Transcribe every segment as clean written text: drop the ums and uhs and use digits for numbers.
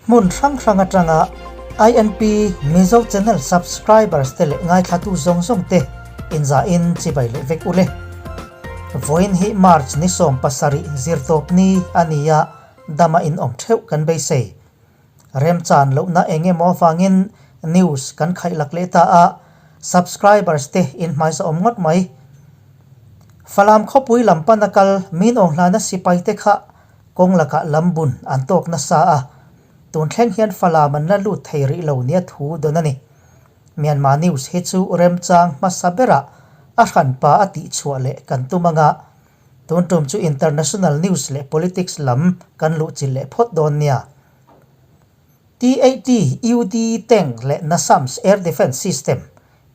Hmun hrang hrang atanga INP Mizo Channel subscribers te leh ngaithlatu zawng zawng te inzahin chibai leh vek ule. Vawiin hi March ni 17 zirtawp ni a ni a, dama inawm theuh kan beisei. Remchan lohna eng emaw avangin news kan khaih lak leh ta a, subscribers te in hmaisa awm ngawt mai. Falam khawpui lam pana kal min awnghlana sipai te kha kawng lakah lam bun an tawk nasa a, tun thleng hian Falam an la lut thei rih lo nia thu dawn a ni. Myanmar news hi chu remchang hmasa berah a hranpa a tihchhuah leh kan tum anga, Tun tum chu international news leh politics lam kan luh chilh leh phawt dawn nia. T-80 UD tank leh NASAMS air defence system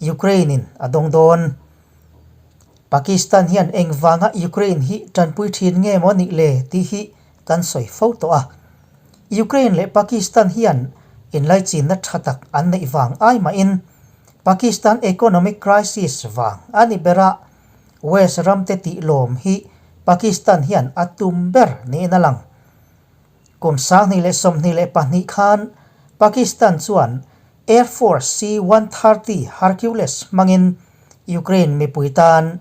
Ukraine in a dawng dawn. Pakistan hian engvanga Ukraine hi tanpui thin nge maw nih le tih hi kan sawi fo tawh a. Ukraine leh Pakistan hian inlaichinna tha tak an neih vang ai mahin Pakistan economic crisis vang a ni ber a. West ramte tih lawm hi Pakistan hian a tum ber niin a lang. Kum 2022 khan Pakistan chuan Air Force C-130 Hercules hmangin Ukraine mipui tan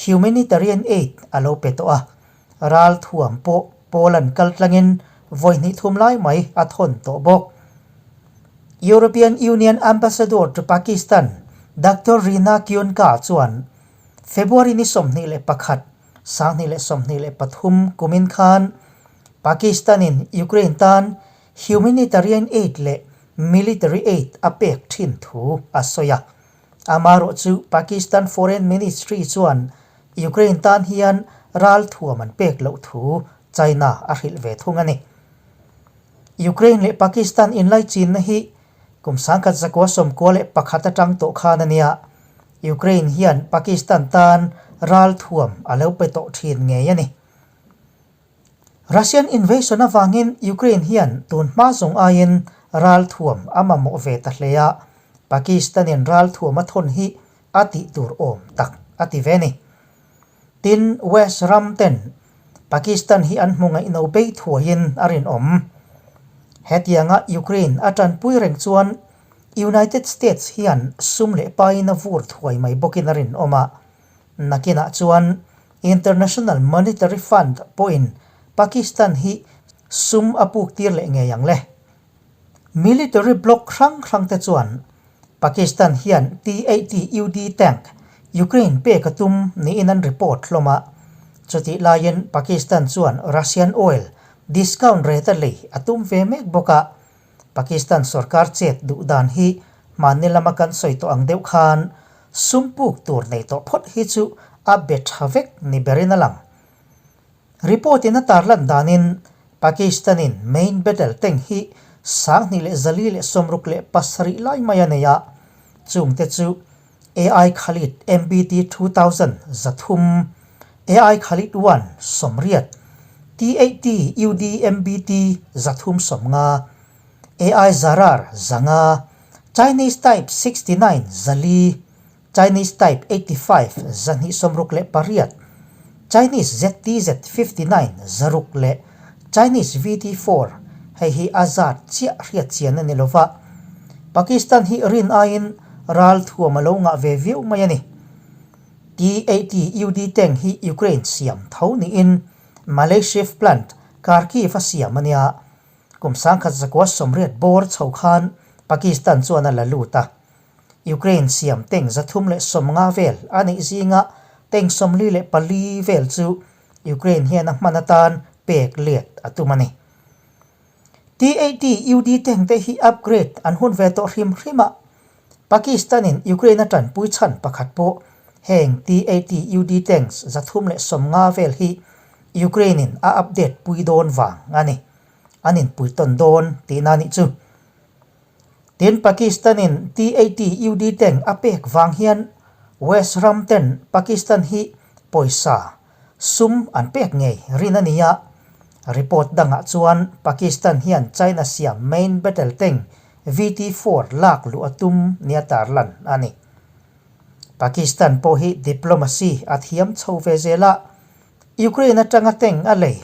humanitarian aid a lo pe tawh a, ral thuam pawh Poland kaltlangin vawi hnih thum lai mai a thawn tawh bawk. European Union Ambassador to Pakistan Doctor Rina Kyonka chuan February ni 21, 2023 kumin khan Pakistan-in Ukraine tan humanitarian aid leh military aid a pek thin thu a sawi a. Amaherawh chu Pakistan Foreign Ministry chuan Ukraine tan hian ral thuam an pek loh thu China a hrilh ve thung a ni. Ukraine leh Pakistan inlaichinna hi kum 1991 atang tawh khan a nia. Ukraine hian Pakistan tan ral thuam a lo pe tawh thin ngei a ni. Russian invasion avangin Ukraine hian tun hma zawng aiin ral thuam a mamawh ve ta hle a, Pakistanin ral thuam a thawn hi a tih tur awm tak a ti ve a ni. Tin, West ram ten Pakistan hi an hmu ngaihno bei thuaiin a rinawm. Hetianga Ukraine a tanpui reng chuan United States hian sum leh pain a vur thuai mai bawkin a rinawm a. Nakinah chuan International Monetary Fund pawhin Pakistan hi sum a puk tir leh ngei ang le. Military bloc hrang hrang te chuan Pakistan hian T-80 UD tank Ukraine pek a tum niin an report hlawm a. Chutih laiin Pakistan chuan Russian oil discount rate a lei a tum ve mek bawk a. Pakistan sorkar chet duh dan hi hmanni lama kan sawi tawh ang deuh khan sum puk tur nei tawh phawt hi chu a be tha vek ni berin a lang. Report in a tarlan danin Pakistan-in main battle tank hi 2467 lai mai a nei a, chungte chu AI Khalid MBT 2000 3, AI Khalid 1 80, T-80 UD MBT 350, AI Zarar 500, Chinese Type 69 4, Chinese Type 85 268, Chinese ZTZ 59 6 leh Chinese VT 4 hei hi a zat chiah hriat chian a ni lo va. Pakistan hi rin aiin ral thuam a lo ngah ve viau mai a ni. T-80 UD tank hi Ukraine siam tho niin Malyshev plant Kharkiv a siam a nia. Kum 1980 bawr chho khan Pakistan chuan a la lut a. Ukraine siam tank 350 vel a neih zinga tank 44 vel chu Ukraine hian a hman atan pek let a tum a ni. T-80 UD tank te hi upgrade an hun ve tawh hrim hrim a, Pakistan-in Ukraine a tanpui chhan pakhat pawh heng T-80 UD tanks 350 vel hi Ukraine-in a update pui dawn vang a ni. An inpui tawn dawn tihna a nih chu. Tin, Pakistan-in T-80 UD tank a pek vang hian West ram ten Pakistan hi pawisa sum an pek ngei rin a ni a. Report dangah chuan Pakistan hian China siam main battle tank VT-4 lak luh a tum nia tarlan a ni. Pakistan pawh hi diplomacy a thiam chho ve zel a, Ukraine atanga tank a lei.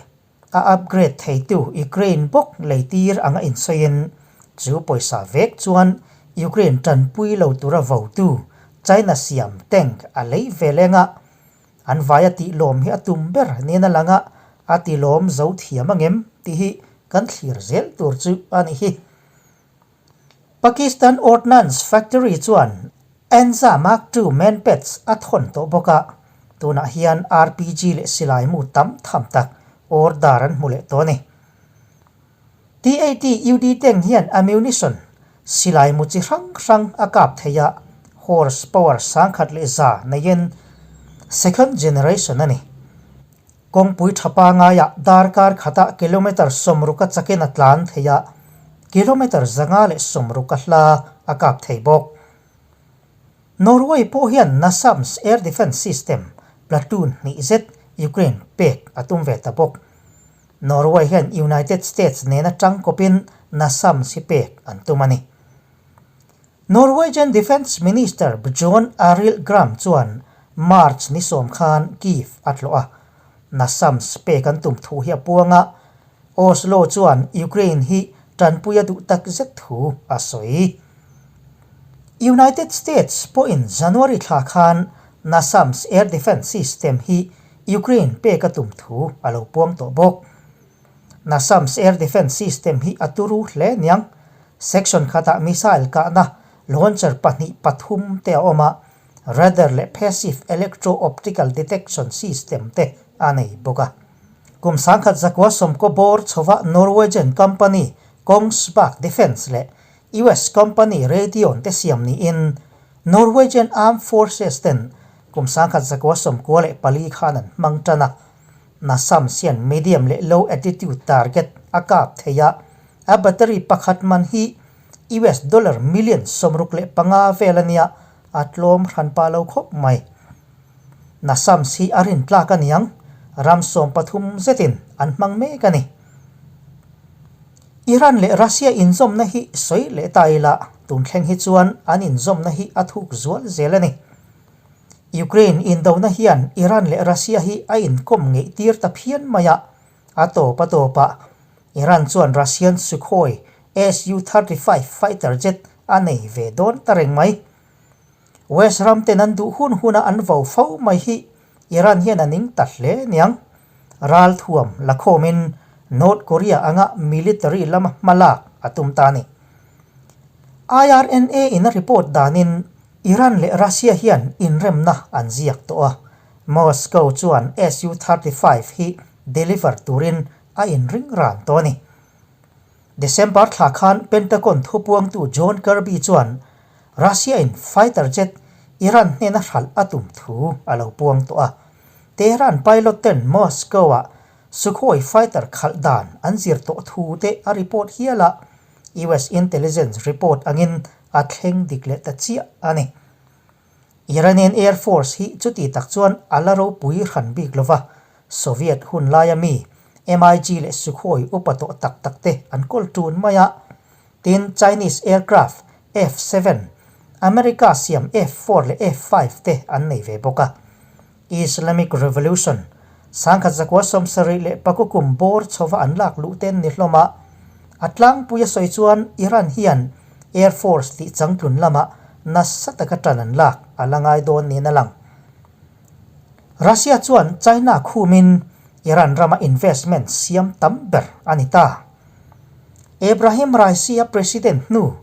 A upgrade theitu Ukraine bawk leitir anga insawiin chu pawisa vek chuan Ukraine tanpui lo tura votu China siam tank a lei ve leng a, an vaia tihlawm hi a tum ber niin a lang a, a tilawm zo thiam angem tih hi kan thlir zel tur chu a nih hi. Pakistan Ordnance Factory chuan Anza Mark Two Manpads a thawn tawh bawk a, tunah hian RPG leh silai mu tam tham tak order an hmu leh tawh a ni. T-80 UD tank hian ammunition, silai mu chi hrang hrang a kap thei a, horse power 10,000 neiin second generation a ni. Kawngpui tha pangaiah darkar khatah kilometre 60 a chakin a tlan thei a, kilometre 160 a hla a kap thei bawk. Norway pawh hian NASAMS air defence system platoon hnih zet Ukraine pek a tum ve ta bawk. Norway hian United States nena tangkawpin NASAMS hi pek an tum a ni. Norwegian Defence Minister Bjorn Arild Gram chuan March ni 10 khan Kyiv a tlawh a, NASAMS pek an tum thu hi a puang a, Oslo chuan Ukraine hi tanpui a duh tak zet thu a sawi. United States pawhin January thla khan NASAMS air defence system hi Ukraine pek a tum thu a lo puang tawh bawk. NASAMS air defence system hi a turu hle niang. Section khatah missile kahna launcher pahnih pathum te a awm a, radar leh passive electro-optical detection system te a nei bawk a. Kum 1990 bawr chhova Norwegian company Kongsberg Defence leh US company Raytheon te siam niin Norwegian Armed Forces ten kum 1994 khan an hmang tan a. NASAMS hian medium leh low altitude target a kap thei a, a battery pakhat man hi US dollar million 65 vel a nia, a tlawm hran pah lo khawp mai. NASAMS hi a rin tlak a niang, ram 13 zetin an hmang mek a ni. Iran leh Russia inzawmna hi sawi leh ta ila, tun thleng hi chuan an inzawmna hi a thuk zual zel a ni. Ukraine indona hian Iran leh Russia hi a inkawm ngeih tir ta phian mai a, a tawp a tawpah Iran chuan Russian Sukhoi Su-35 fighter jet a nei ve dawn ta reng mai. West ram ten an duh hun huna an vo fo mai hi Iran hian a ning ta hle niang. Ral thuam la khawmin North Korea anga military lama hma lak a tum ta a ni. IRNA in a report danin Iran leh Russia hian inremna an ziak tawh a, Moscow chuan Su-35 hi deliver turin a inring ran tawh a ni. December thla khan Pentagon thupuangtu John Kirby chuan Russia-in fighter jet Iran hnena hralh a tum thu a lo puang tawh a. Tehran pilot ten Moscow-ah Sukhoi fighter khalh dan an zir tawh thu te a report hial a, US intelligence report angin a thleng dik leh ta chiah a ni. Iranian Air Force hi chuti tak chuan a la ropui hran bik lova, Soviet hun laia mi MiG leh Sukhoi upa tawh tak tak te an kawl tun mai a. Tin, Chinese aircraft F-7, America siam F-4 leh F-5 te an nei ve bawk a. Islamic Revolution, 1974 kum bawr chhova an lak luh ten ni hlawm a, a tlangpui a sawi chuan Iran hian Air Force tih changtlun lamah nasa taka tan an lak a la ngai dawn niin a lang. Russia chuan China khumin Iran rama investment siam tam ber a ni ta. Ebrahim Raisi-a president hnu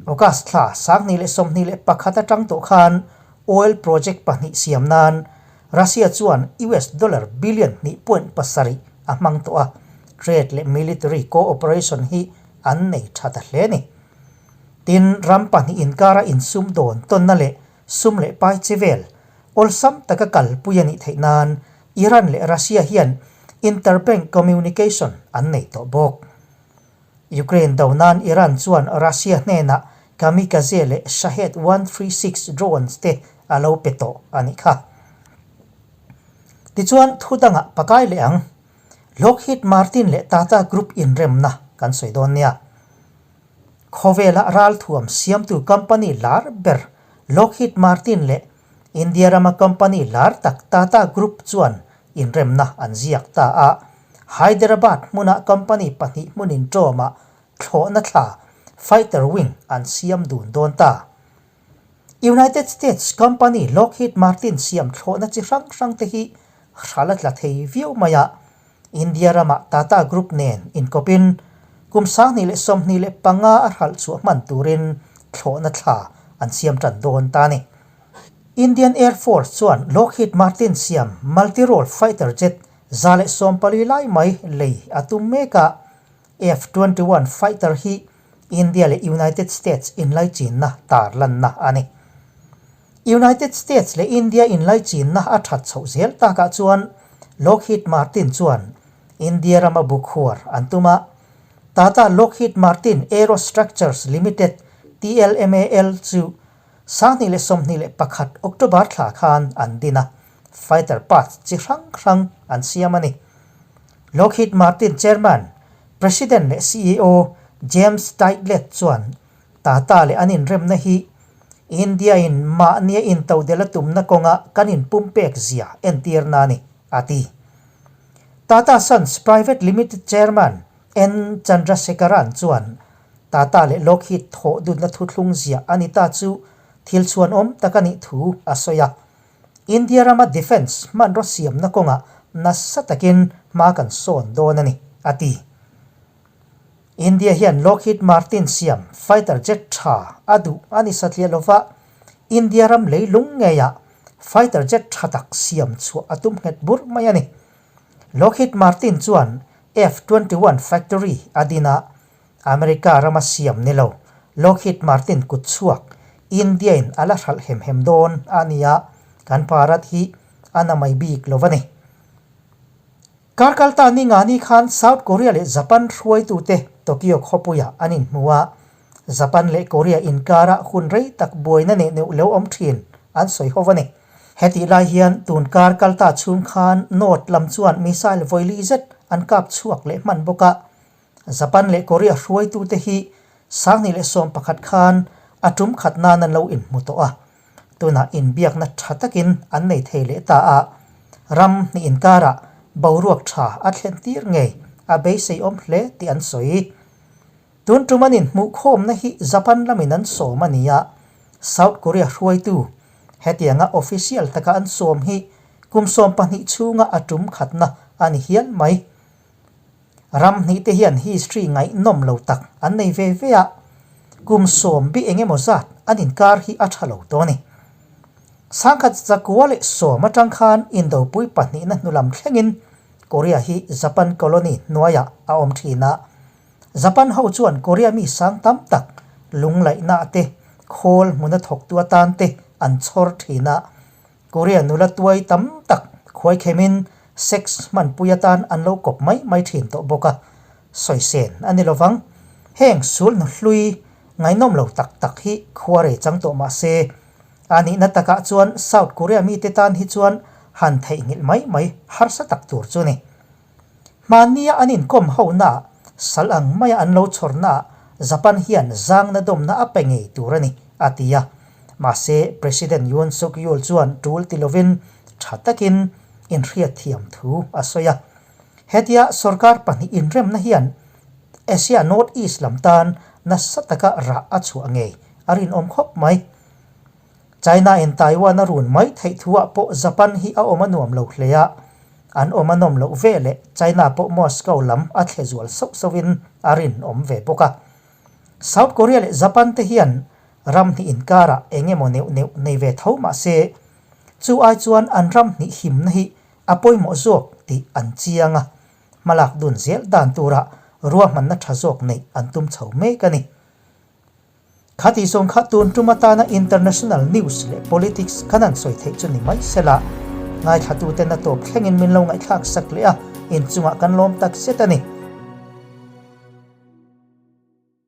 August thla 2021 atang tawh khan Oil project pahnih siam nan Russia chuan US dollar billion 2.7 a hmang tawh a, trade leh military cooperation hi an nei tha ta hle a ni. Tin, ram pahnih inkara insum dawn tawnna leh sum leh pai chi vel awlsam taka kalpui a nih theih nan Iran leh Russia hian interbank communication an nei tawh bawk. Ukraine do nan Iran chuan Russia hnenah Kamikaze leh Shahed 136 drones te a lo pe tawh a nih kha. Tichuan thu dangah pakai leh ang. Lockheed Martin leh Tata Group inremna kan sawi dawn nia. Khawvela ralthuam siamtu company lar ber Lockheed Martin leh India rama company lar tak Tata Group chuan inremna an ziak ta a. Hyderabad hmuna company pahnih hmun inṭawmah thlawhna thla, fighter wing, an siam dun dawn ta. United States company Lockheed Martin siam thlawhna chi hrang hrang te hi hral a tla thei viau mai a, India ramah Tata Group nen inkawpin kum 2025 a hralh chhuah hman turin thlawhna thla an siam tan dawn ta a ni. Indian Air Force chuan Lockheed Martin siam multi-role fighter jet 114 lai mai lei a tum mek a, F-21 fighter hi India leh United States inlaichinna tarlanna a ni. United States leh India inlaichinna a that chhoh zel takah chuan Lockheed Martin chuan India rama bukhuar an tum a, Tata Lockheed Martin Aerostructures Limited, TLMAL, chu 2021 October thla khan an din a, fighter parts chi hrang hrang an siam a ni. Lockheed Martin chairman, President leh ceo James Taiclet chuan Tata leh an inremna hi India-in mahnia intodel a tumna kawnga kan inpumpek zia entirna a ni, a ti. Tata Sons Private Limited chairman N Chandrasekaran chuan Tata leh Lockheed thawh dunna thuthlung ziah a ni ta chu thil chhuanawm tak a nih thu a sawi a. India rama defence hmanraw siamna kawngah nasa takin hma kan sawn dawn a ni, a ti. India hian Lockheed Martin siam fighter jet tha a duh a ni satliah lova, India ram leilung ngeiah fighter jet tha tak siam chhuah a tum nghet burh mai a ni. Lockheed Martin chuan F-21 factory a din a, America rama siam ni lo, Lockheed Martin kut chhuak India-in a la hralh hem hem dawn a ni a, kan Bharat hi a na mai bik lo a ni. Karkalta ni nga ni khan South Korea leh Japan hruaitute Tokyo khawpuiah an inhmu a, Japan leh Korea inkara hun rei tak buaina neh neuh lo awm thin an sawi ho a ni. Hetih lai hian tun kar kalta chhung khan North lam chuan missile vawili zet an kap chhuak leh hman bawk a, Japan leh Korea hruaitute hi 2011 khan a tum khat nan an lo inhmu tawh a, tunah inbiakna tha takin an nei thei leh ta a, ram hnih inkarah boruak tha a thlen tir ngei a beisei awm hle tih an sawi. Tun tum an inhmuhkhawmna hi Japan lamin an sawm a ni a, South Korea hruaitu hetianga official taka an sawm hi kum 12 chhunga a tum khatna a ni hial mai. Ram hnih te hian history ngaihnawm lo tak an nei ve ve a, kum sawm bi eng emaw zat an inkar hi a tha lo tawh a ni. Sangkhat zakua leh sawm atang khan Indopui pahnihna hnulam thlengin Korea hi Japan colony hnuaiah a awm thin a. Japan ho chuan Korea mi sang tam tak lunglaihna te, khawl hmuna thawktu atan te an chhawr thin a. Korea nula tuai tam tak khuaikhemin sex hmanpui atan an lo kawp mai mai thin tawh bawk a, sawisen a ni lovang. Heng sulhnu hlui ngaihnawm lo tak tak hi khua rei chang tawh mah se, a nihna takah chuan South Korea mite tan hi chuan han theihnghilh mai mai harsa tak tur chu ni. Hmannia an inkawm honaah sal ang maia an lo chhawrnaah Japan hian zangna dawmna a pe ngei tur a ni, a ti a. Mahse, President Yoon Suk Yeol chuan tul ti lovin tha takin inhriatthiam thu a sawi a. Hetia sorkar pahnih inremna hian Asia North East lam tan nasa taka rah a chhuah ngei a rinawm khawp mai. China-in Taiwan a run mai theih thuah pawh Japan hi a awm a nuam lo hle a, an awm a nawm loh ve leh China pawh Moscow lam a thle zual sauh sauhin a rinawm ve bawk a. South Korea leh Japan te hian ram hnih inkarah eng emaw neuh neuh nei ve tho mah se, chu ai chuan an ram hnih himna hi a pawimawh zawk tih an chiang a, hmalak dun zel dan turah ruahmanna tha zawk neih an tum chho mek a ni. Kha tih zawng kha tun tum atana international news leh politics kan han sawi theih chu ni mai sela, ngaithlatuten a tawp thlengin min lo ngaihthlak sak leh a, inchungah kan lawm tak zet a ni.